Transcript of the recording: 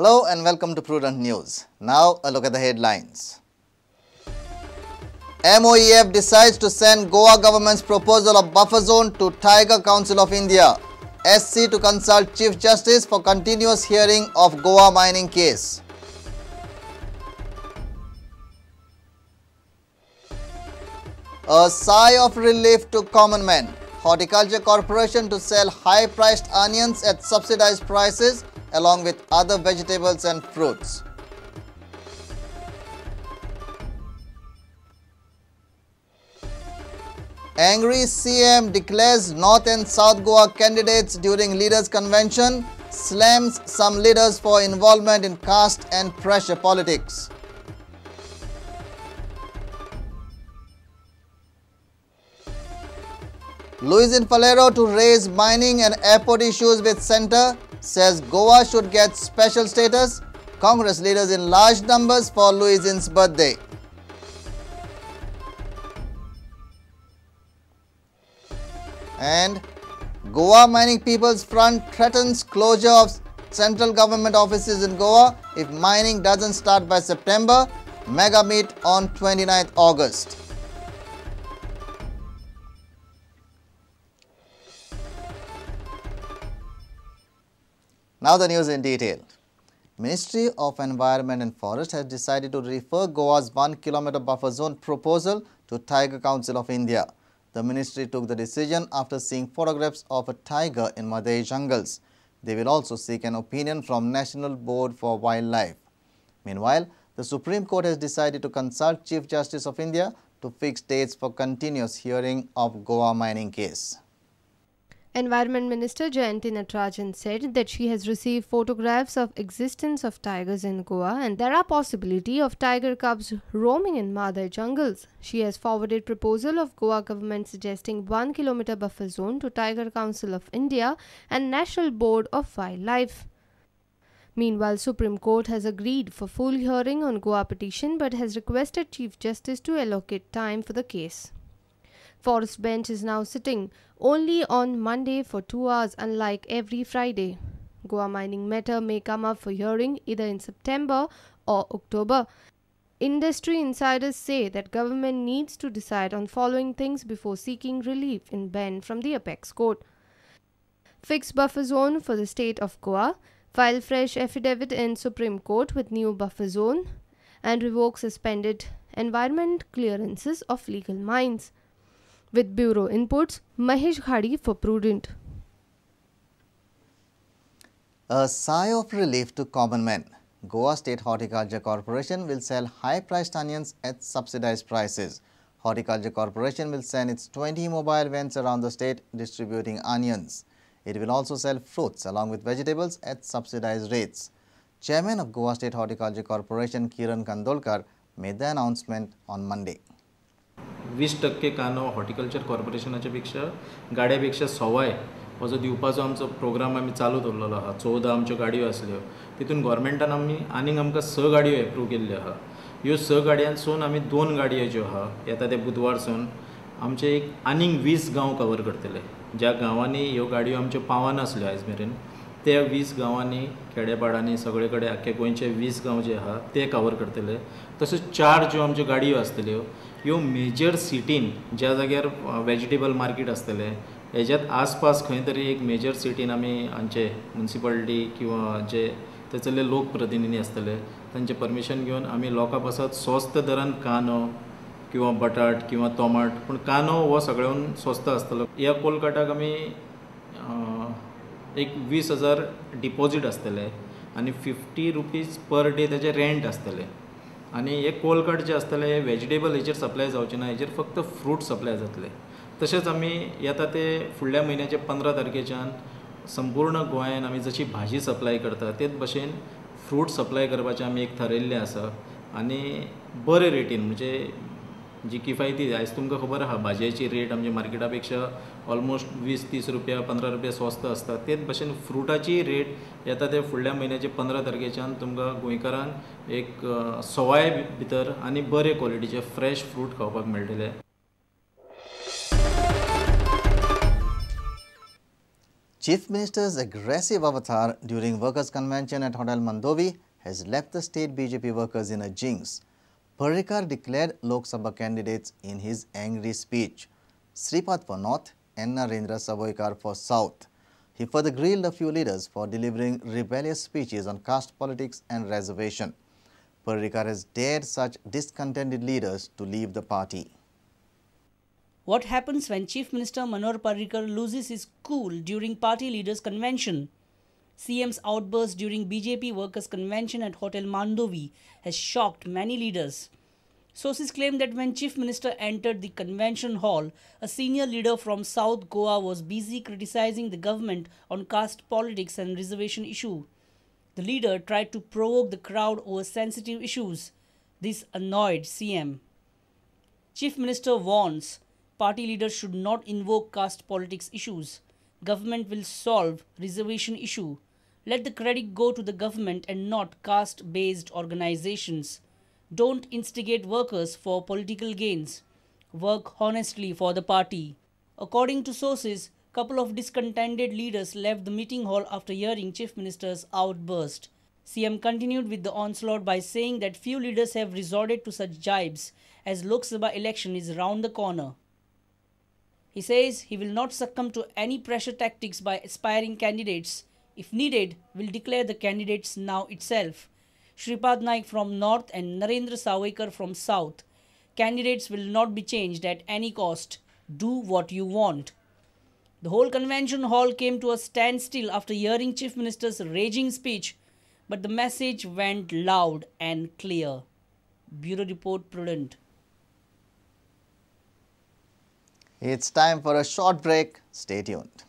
Hello and welcome to Prudent News. Now a look at the headlines. MOEF decides to send Goa government's proposal of buffer zone to Tiger Council of India. SC to consult Chief Justice for continuous hearing of Goa mining case. A sigh of relief to common men. Horticulture Corporation to sell high-priced onions at subsidized prices along with other vegetables and fruits. Angry CM declares North and South Goa candidates during leaders convention, slams some leaders for involvement in caste and pressure politics. Luizinho Faleiro to raise mining and airport issues with centre, says Goa should get special status. Congress leaders in large numbers for Luizinho's birthday. And Goa Mining People's Front threatens closure of central government offices in Goa if mining doesn't start by September. Mega meet on 29th August. Now the news in detail. Ministry of Environment and Forest has decided to refer Goa's 1 kilometer buffer zone proposal to Tiger Council of India. The ministry took the decision after seeing photographs of a tiger in Mhadei jungles. They will also seek an opinion from National Board for Wildlife. Meanwhile, the Supreme Court has decided to consult Chief Justice of India to fix dates for continuous hearing of Goa mining case. Environment Minister Jayanti Natarajan said that she has received photographs of existence of tigers in Goa and there are possibility of tiger cubs roaming in Mhadei jungles. She has forwarded proposal of Goa government suggesting 1 kilometer buffer zone to Tiger Council of India and National Board of Wildlife. Meanwhile, Supreme Court has agreed for full hearing on Goa petition but has requested Chief Justice to allocate time for the case. Forest bench is now sitting only on Monday for 2 hours, unlike every Friday. Goa mining matter may come up for hearing either in September or October. Industry insiders say that government needs to decide on following things before seeking relief in ban from the apex court. Fix buffer zone for the state of Goa, file fresh affidavit in Supreme Court with new buffer zone, and revoke suspended environment clearances of legal mines. With Bureau inputs, Mahesh Ghadi for Prudent. A sigh of relief to common men. Goa State Horticulture Corporation will sell high-priced onions at subsidized prices. Horticulture Corporation will send its 20 mobile vans around the state distributing onions. It will also sell fruits along with vegetables at subsidized rates. Chairman of Goa State Horticulture Corporation Kiran Kandolkar made the announcement on Monday. 20% कांदो horticulture कॉर्पोरेशनाच्या पेक्षा गाड्या सवाय हो जो दिवपाचो आमचो programme आमी चालू दवरलेलो आहा. 14 आमच्यो गाडयो आसल्यो तितून गोवोरमेंटान आमी आनीक आमकां 6 गाडयो एप्रूव केल्ल्यो आहा. ह्यो 6 गाडयांसून आमी 2 गाडयो ज्यो आहा येता ते बुधवारसून आमचे एक आनीक 20 गांव कवर करतले. ज्या गांवांनी ह्यो गाडयो आमच्यो पावनासल्यो आयज मेरेन त्या 20 गांवांनी खेडेपाडांनी सगळे कडेन आख्खे गोंयचे 20 गांव जे आहा ते कवर करतले. तशेंच 4 ज्यो आमच्यो गाडयो आसतल्यो ह्यो मेजर सिटीन ज्या जाग्यार वेजिटेबल मार्केट आसतलें हेज्यात आसपास खंय तरी एक मेजर सिटीन आमी आमचे मुन्सिपालिटी किंवा जे थंयसरले लोक प्रतिनिधी आसतले तांचें परमिशन घेवन आमी लोकां पासत स्वस्त दरान कांदो किंवा बटाट किंवा टोमाट, पूण कांदो हो सगळ्यान स्वस्त आसतलो. ह्या कोलकाटाक आमी एक 20,000 डिपॉजीट आसतलें आनी 50 रुपीज पर डे ताजें रेंट आसतलें. आनी हे कोलकाट जे आसतले हे वेजिटेबल हेचेर सप्लाय जावचे ना, हेचेर फक्त फ्रूट सप्लाय जातले. तशेंच आमी येता ते फुडल्या म्हयन्याचे 15 तारखेच्यान संपूर्ण गोंयान आमी जशी भाजी सप्लाय करता तेच भशेन फ्रूट सप्लाय करपाचें आमी एक थारायिल्लें आसा. आनी बरे रेटीन म्हणजे जी किफायती आयज तुमकां खबर आहा भाजयेची रेट आमच्या मार्केटा पेक्षा ऑलमोस्ट 20-30 रुपया 15 रुपया स्वस्त आसता. तेच भशेन फ्रुटाची रेट येता ते फुडल्या म्हयन्याचे 15 तारखेच्यान तुमकां गोंयकारांक एक सवाय भितर आनी बरे क्वॉलिटीचे फ्रेश फ्रूट खावपाक मेळटले. Chief Minister's aggressive avatar during workers' convention at Hotel Mandovi has left the state BJP workers in a jinx. Parrikar declared Lok Sabha candidates in his angry speech. Sripad for North and Narendra Sawaikar for South. He further grilled a few leaders for delivering rebellious speeches on caste politics and reservation. Parrikar has dared such discontented leaders to leave the party. What happens when Chief Minister Manohar Parrikar loses his cool during party leaders' convention? CM's outburst during BJP workers' convention at Hotel Mandovi has shocked many leaders. Sources claim that when Chief Minister entered the convention hall, a senior leader from South Goa was busy criticizing the government on caste politics and reservation issue. The leader tried to provoke the crowd over sensitive issues. This annoyed CM. Chief Minister warns party leaders should not invoke caste politics issues. Government will solve reservation issue. Let the credit go to the government and not caste-based organizations. Don't instigate workers for political gains. Work honestly for the party. According to sources, couple of discontented leaders left the meeting hall after hearing Chief Minister's outburst. CM continued with the onslaught by saying that few leaders have resorted to such jibes as Lok Sabha election is round the corner. He says he will not succumb to any pressure tactics by aspiring candidates. If needed, will declare the candidates now itself. Shripad Naik from North and Narendra Sawaikar from South. Candidates will not be changed at any cost. Do what you want. The whole convention hall came to a standstill after hearing Chief Minister's raging speech, but the message went loud and clear. Bureau Report, Prudent. It's time for a short break. Stay tuned.